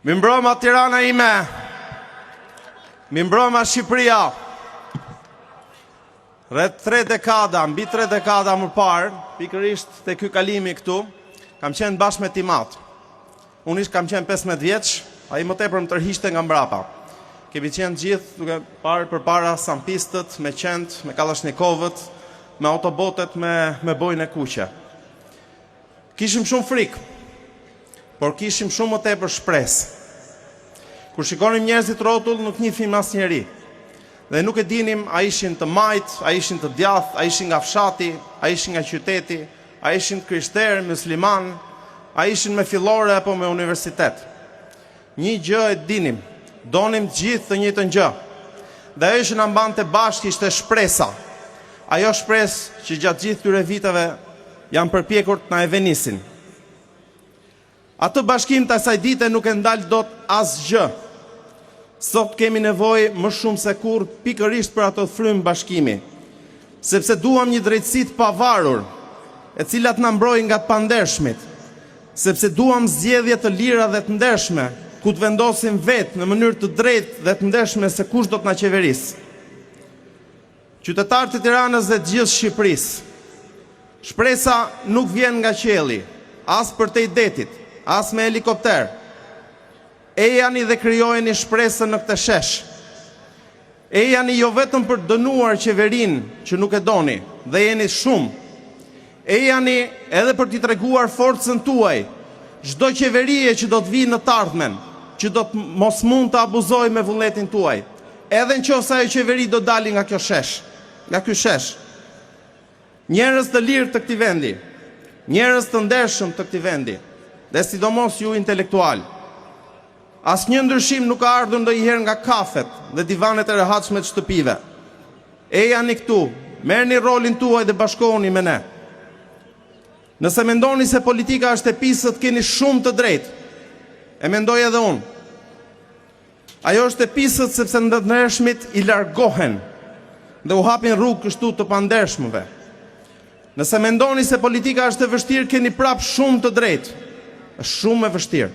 Mirëmbrëma Tirana ime. Mirëmbrëma Shqipëria. Rreth 3 dekada, mbi 3 dekada më parë, pikërisht te ky kalimi këtu, kam qenë bashkë me tim atë. Unë ish kam qenë 15 vjeç, ai më tepër më tërhiqte nga mbrapa. Kemi qenë gjithë duke parë përpara sampistët me qentë, me kallashnikovët, me autobotet me me bojën e kuqe. Kishim shumë frikë, por kishim shumë më tepër shpresë. Kur shikonim njerëzit rrotull, nuk njihnim asnjeri. Dhe nuk e dinim a ishin të majtë, a ishin të djathtë, a ishin nga fshati, a ishin nga qyteti, a ishin të krishterë, muslimanë, a ishin me fillore apo me universitet. Një gjë e dinim, donim të gjithë të njëjtën gjë. Dhe ajo që na mbante bashkë ishte shpresa. Ajo shpresë që gjatë gjithë këtyre viteve janë përpjekur të na e venisin. Atë bashkim të asaj dite nuk e ndal dot asgjë. Sot kemi nevojë më shumë se kurrë pikërisht për atë frymë bashkimi. Sepse duam një drejtësi të pavarur, e cila të na mbrojë nga të pandershmit. Sepse duam zgjedhje të lira dhe të ndershme, ku të vendosim vetë në mënyrë të drejtë dhe të ndershme se kush do të na qeverisë. Qytetarë të Tiranës dhe të gjithë Shqipërisë, shpresa nuk vjen nga qielli, as përtej detit, as me helikopter. Ejani dhe krijojeni shpresën në këtë shesh. Ejani jo vetëm për të dënuar qeverinë që nuk e doni, dhe jeni shumë. Ejani edhe për t'i treguar forcën tuaj çdo qeverie që do të vijë në të ardhmen, që do të mos mund të abuzojë me vullnetin tuaj, edhe në qoftë se ajo qeveri do dali nga kjo shesh, nga ky shesh. Njerëz të lirë të këtij vendi, njerëz të ndershëm të këtij vendi, dhe sidomos ju intelektualë. Asnjë ndryshim nuk ka ardhur ndonjëherë nga kafet dhe divanet e rehatshme të shtëpive. Ejani këtu, merrni rolin tuaj dhe bashkohuni me ne. Nëse mendoni se politika është e pisët, keni shumë të drejtë. E mendoj edhe unë. Ajo është e pisët sepse të ndershmit i largohen dhe u hapin rrugë kështu të pandershmëve. Nëse mendoni se politika është e vështirë, keni prapë shumë të drejtë. Është shumë e vështirë.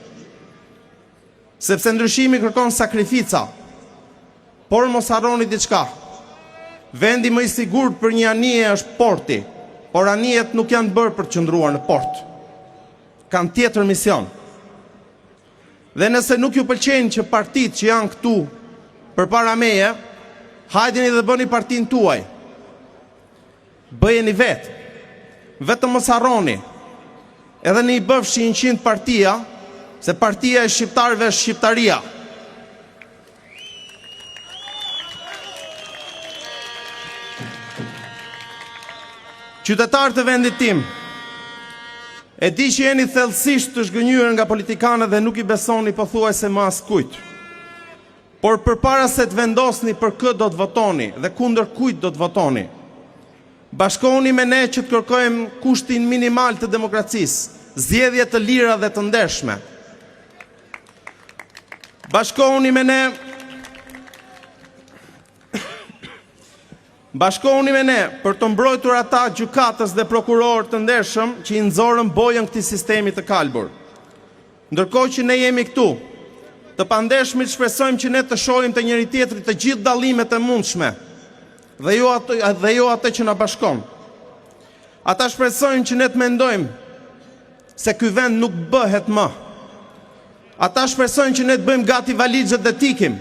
Sepse ndryshimi kërkon sakrifica. Por mos harroni diçka. Vendi më i sigurt për një anije është porti, por anijet nuk janë bërë për të qëndruar në port. Kanë tjetër mision. Dhe nëse nuk ju pëlqejnë që partitë që janë këtu përpara meje, hajdeni dhe bëni partinë tuaj. Bëjeni vetë. Vetëm mos harroni. Edhe në i bëfshi 100 partia, se partia e shqiptarëve është shqiptaria. Qytetarë të vendit tim, e di që jeni thellësisht të zhgënjyer nga politikanët dhe nuk i besoni pothuajse më askujt. Por përpara se të vendosni për kë do të votoni dhe kundër kujt do të votoni, bashkohuni me ne që të kërkojmë kushtin minimal të demokracisë, zgjedhje të lira dhe të ndershme. Bashkohuni me ne Bashkohuni me ne për të mbrojtur ata gjykatës dhe prokurorë të ndershëm që i nxorën bojën këtij sistemi të kalbur. Ndërkohë që ne jemi këtu, të pandershmit shpresojmë që ne të shohim te njëri-tjetri të gjithë dallimet e mundshme dhe jo atë dhe jo atë që na bashkon. Ata shpresojnë që ne të mendojmë se ky vend nuk bëhet më. Ata shpresojnë që ne të bëjmë gati valixhet dhe të ikim.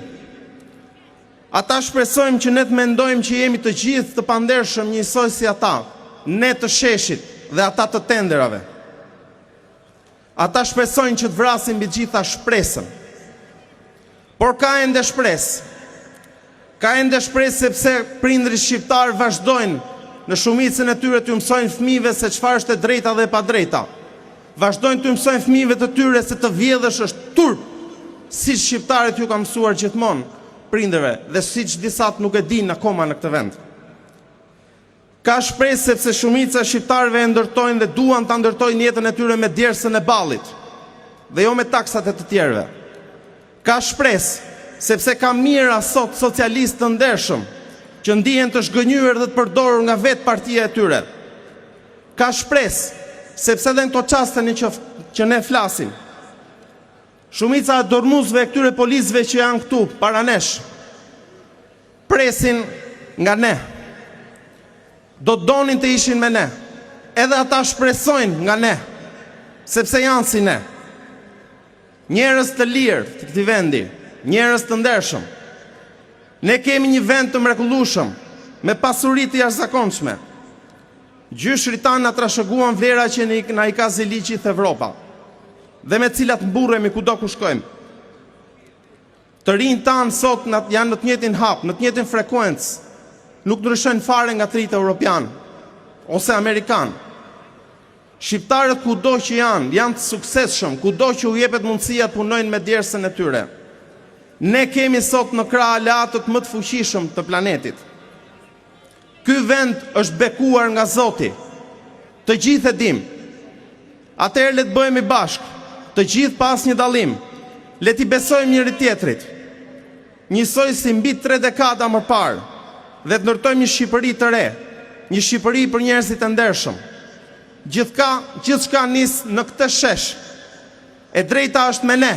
Ata shpresojmë që ne të mendojmë që jemi të gjithë të pandershëm njësoj si ata, ne të sheshit dhe ata të tenderave. Ata shpresojnë që të vrasin mbi të gjitha shpresën. Por ka ende shpresë. Ka ende shpresë sepse prindërit shqiptarë vazhdojnë në shumicën e tyre t'ju mësojnë fëmijëve se çfarë është e drejta dhe e padrejta. Vazhdojnë t'ju mësojnë fëmijëve të tyre se të vjedhësh është turp, siç shqiptarët ju kanë mësuar gjithmonë prindërve dhe siç disa nuk e dinë akoma në këtë vend. Ka shpresë sepse shumica e shqiptarëve e ndërtojnë dhe duan ta ndërtojnë jetën e tyre me djersën e ballit dhe jo me taksat e të tjerëve. Ka shpresë sepse ka mijëra sot socialistë të ndershëm që ndihen të zhgënjyer dhe të përdorur nga vetë partia e tyre. Ka shpresë sepse edhe në këto çaste në që, që ne flasim. Shumica e dërrmuesve e këtyre policëve që janë këtu para nesh presin nga ne. Do të donin të ishin me ne. Edhe ata shpresojnë nga ne, sepse janë si ne. Njerëz të lirë të këtij vendi, njerëz të ndershëm. Ne kemi një vend të mrekullueshëm, me pasuri të jashtëzakonshme. Gjyshërit tanë na trashëguan vlera që na i ka zili gjithë Evropa dhe me të cilat mburremi kudo ku shkojmë. Të rinjtë tanë sot janë në të njëjtin hap, në të njëjtën frekuencë, nuk ndryshojnë fare nga të rinjtë europianë ose amerikanë. Shqiptarët kudo që janë, janë të suksesshëm, kudo që u jepet mundësia të punojnë me djersën e tyre. Ne kemi sot në krah aleatët më të fuqishëm të planetit. Ky vend është bekuar nga Zoti. Të gjithë e dimë. Atëherë le të bëhemi bashkë, të gjithë pa asnjë dallim. Le t'i besojmë njëri-tjetrit. Njësoj si mbi tre dekada më parë dhe të ndërtojmë një Shqipëri të re, një Shqipëri për njerëzit e ndershëm. Gjithka, gjithçka nis në këtë shesh. E drejta është me ne.